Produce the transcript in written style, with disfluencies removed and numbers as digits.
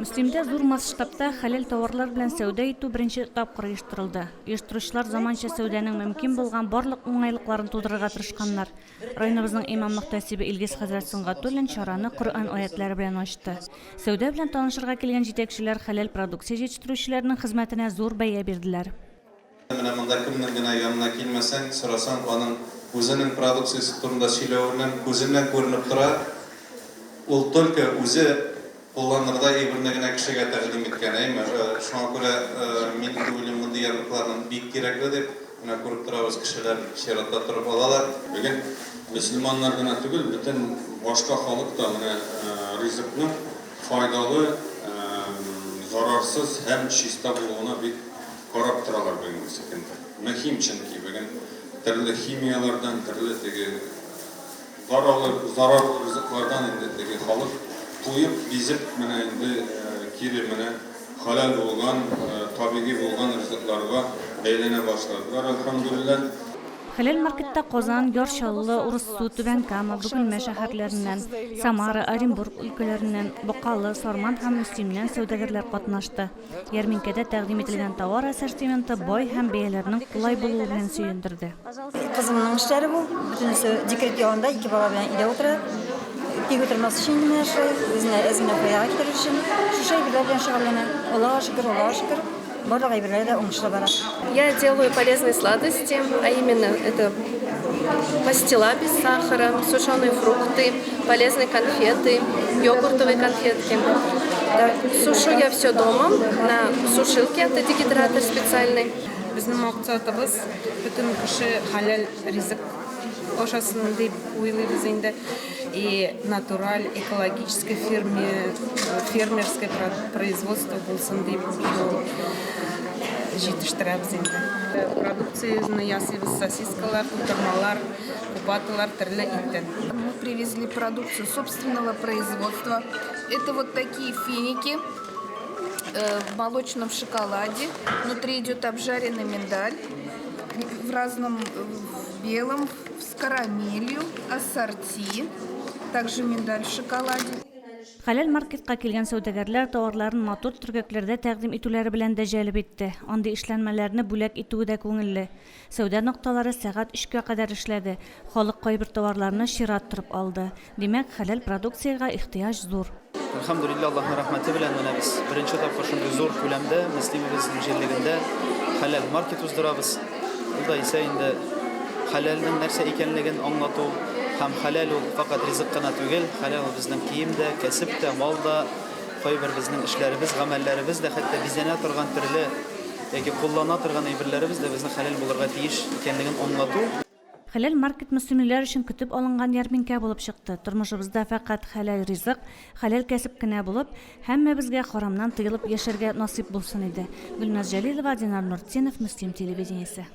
Мөслимдә зур масштабта хәләл товарлар белән сәүдә итү беренче тапкыр оештырылды. Оештыручылар заманча сәүдәнең мөмкин булган барлык уңайлыкларын тудырырга тырышканнар. Районыбызның имам-мөхтәсибе Илгиз хәзрәт Сөнгатуллин чараны Коръән аятләре белән ачты. Сәүдә белән танышырга килгән җитәкчеләр хәләл продукция җитештерүчеләрнең хезмәтенә зур бәя бирделәр. Менә монда кемнең генә янына килмәсәң, сорасаң, аның үзенең продукциясе турында сөйләвеннән, күзеннән күренеп тора, ул только үзе кулланырдай әйберне генә кешегә тәкъдим иткән, әйме? Шуңа күрә мин инде уйлыйм, мондый ярмаркаларның бик кирәкле дип. Менә күреп торабыз, кешеләр чиратта торып алалар. Бүген мөселманнар гына түгел, бөтен башка халык та менә ризыкның файдалы, зарарсыз һәм чиста булуына бик Карап торалар бүгенгесе көндә. Мөһим, чөнки бүген төрле химияләрдән, төрле теге зарарлы, зарарлы ризыклардан инде теге халык туеп, бизеп, менә инде кире менә хәләл булган, табигый булган ризыкларга әйләнә башладылар, әлхәмдүлилләһ. Хәләл маркетта Казан, Яр Чаллы, Урыссу, Түбән Кама, Бөгелмә шәһәрләреннән, Самара, Оренбург өлкәләреннән, Бакалы, Сарман һәм Мөслимнән сәүдәгәрләр катнашты. Ярминкәдә тәкъдим ителгән товар ассортименты бай һәм бәяләрнең кулай булуы белән сөендерде. Кызымның эшләре бу. Бөтенесе декрет ялында, ике бала белән өйдә утыра. Тик утырмас өчен инде менә шулай, үзенә әз генә файдага китерер өчен шушы әйберләр белән шөгыльләнә. Аллага шөкер, Аллага шөкер, барлык әйберләре дә уңышлы бара. Я делаю полезные сладости, а именно это пастила без сахара, сушеные фрукты, полезные конфеты, йогуртовые конфетки. Да, сушу я все дома на сушилке, это дегидратор специальный. Безнең максатыбыз бөтен кеше хәләл ризык ашасын дип уйлыйбыз инде. И натураль, экологический ферме, фермерское производство булсын дип шул җитештерәбез инде. Продукцияне ясыйбыз, сосискалар, тутырмалар, купаталар, төрле иттән. Мы привезли продукцию собственного производства. Это вот такие финики э, в молочном шоколаде. Внутри идет обжаренный миндаль в разном, в белом, с карамелью, ассорти, также миндаль в шоколаде. Хәләл маркетка килгән сәүдәгәрләр товарларын матур төргәкләрдә тәкъдим итүләре белән дә җәлеп итте. Андый эшләнмәләрне бүләк итүе дә күңелле. Сәүдә нокталары сәгать өчкә кадәр эшләде. Халык кайбер товарларны чират торып алды. Димәк, хәләл продукциягә ихтыяҗ зур. Әлхәмдүлилләһ, Аллаһның рәхмәте белән менә без беренче тапкыр шундый зур күләмдә Мөслимебезнең җирлегендә хәләл маркет уздырабыз. Ул да исә инде хәләлнең нәрсә икәнлеген аңлату һәм хәләл ул фәкать ризык кына түгел, хәләл ул безнең кием дә, кәсеп тә, мал да, кайбер безнең эшләребез, гамәлләребез дә, хәтта бизәнә торган төрле яки куллана торган әйберләребез дә безнең хәләл булырга тиеш икәнлеген аңлату. Хәләл маркет мөслимлеләр өчен көтеп алынган ярминкә булып чыкты. Тормышыбызда фәкать хәләл ризык, хәләл кәсеп кенә булып, һәммәбезгә харамнан тыелып яшәргә насыйп булсын иде. Гөлназ Җәлилова, Динар Нуртдинов, Мөслим телевидениесе.